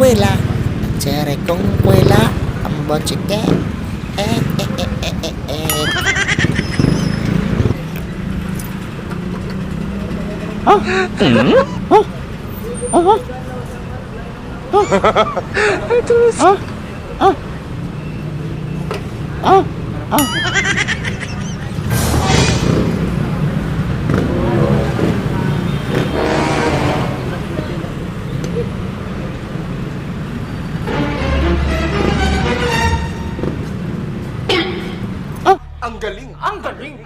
Cuela. Chere con cuela. Ambochike. Eh, eh, eh, eh, eh, eh. Ang galing! Ang galing!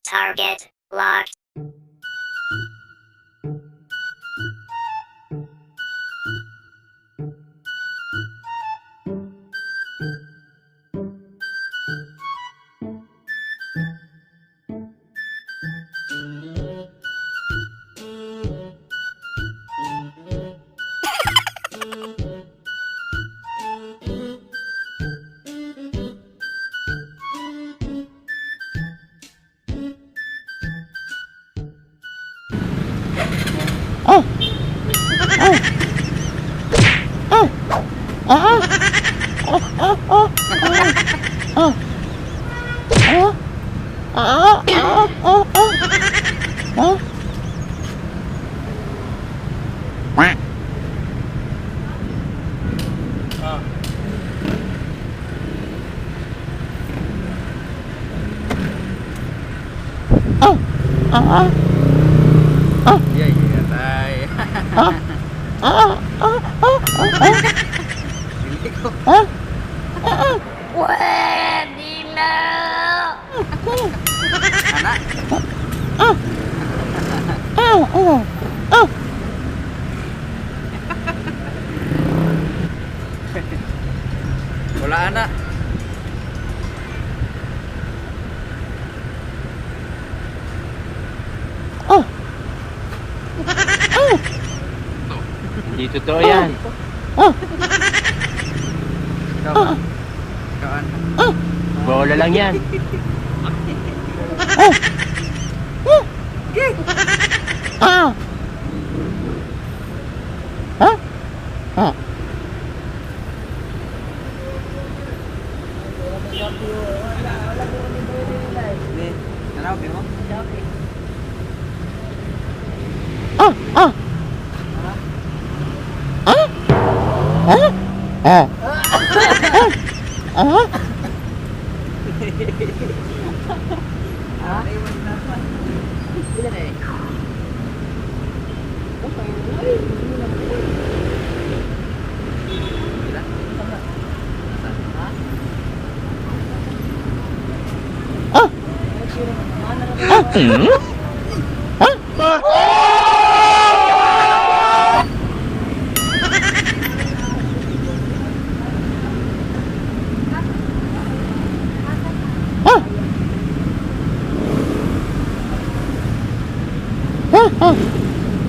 Target locked. Yeah, yeah, tay. Dili ko. Pwede na! Ana. Wala ana. Hindi totoo yan. Ikaw. Ikaw ana. Bola lang yan. Ni, nanaw mo?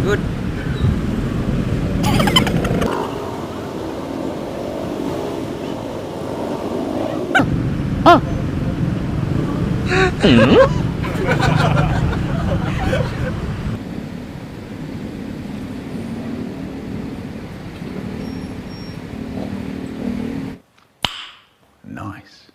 Good. Nice.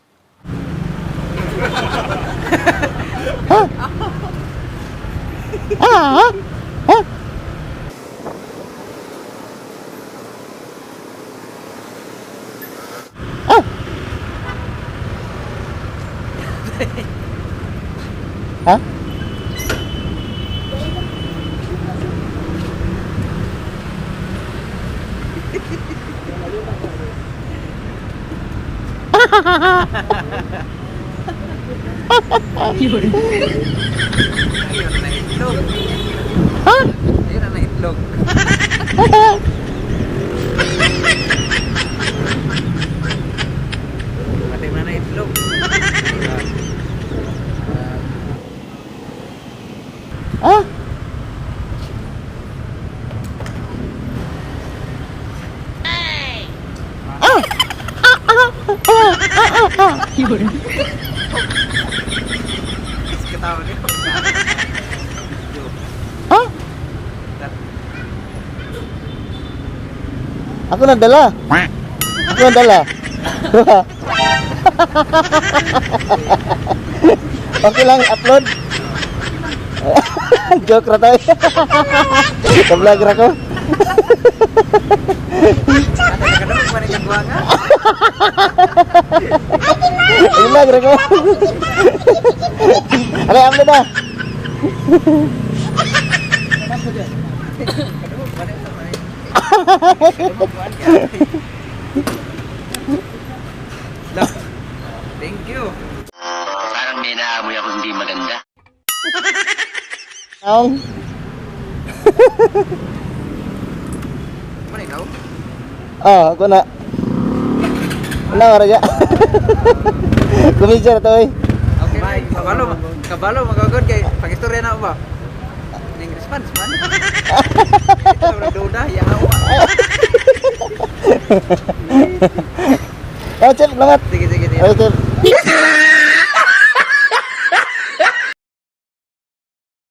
Ayun na itlog. Ayun na itlog. Patay na na itlog. Katawa niyo. Ha? Ako nagdala. Ako nagdala. Okay lang, upload. Joke ra tayo. Ka-vlog ra ko. Ate, nakadamag pa rin kagwa nga. Vlog ra ko. Alay, upload na. Kadamag pa rin sa mga. Kadamag pa rin. Thank you. Parang may naamoy ako hindi maganda. Ang Ano ikaw? Ah, ako na. Wala ra ya. Kumidya ra to eh. Okay, kabalo, kabalo magagod kay pag-istorya na ba? Ning response man. Ito ang duda, yawa. Oh, chef, lamat. Sige, sige, sige. Oh, chef.